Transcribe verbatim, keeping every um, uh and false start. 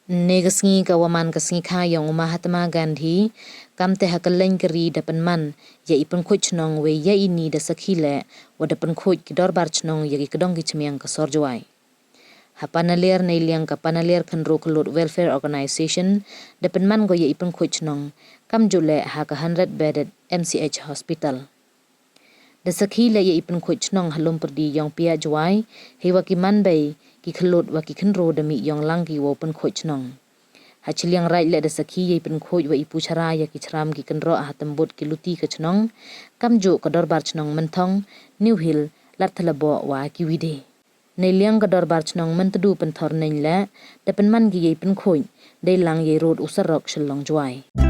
Ne ka sngi ka wa man ka sngi kha yong u Mahatma Gandhi, kam te ha ka leng ka ri da pynman ya i pynkhuid chnong, wei ya i ni da sakhi leh wa da pynkhuid ki dorbar chnong ya ki kdong ki chmiang ka sor Jowai. Ha Panaliar, nei liang ka Panaliar Khynroo Khyllood Welfare Organisation da pynman ko ya i pynkhuid chnong, kam ju leh ha ka hundred bedded M C H hospital. Da sakhi leh ya i pynkhuid chnong ha Loompyrdi yong Piah Jowai, hei wa ki man bei, ki khyllood wa ki khynroo da mih yong lang ki wow pynkhuid chnong. Ha chiliang raij leh da sakhi ya i pynkhuid wa i puchara ya ki chram ki kynroh ha tymbut ki luti ka chnong, kam ju ka dorbar chnong Mynthong, New Hill, Ladthadlaboh wa ki wi de. Nei liang ka dorbar chnong Myntdu Pynthorneiñ leh da pynman ki ya i pynkhuid, dei lang ya i rud u sarok Shillong Jowai.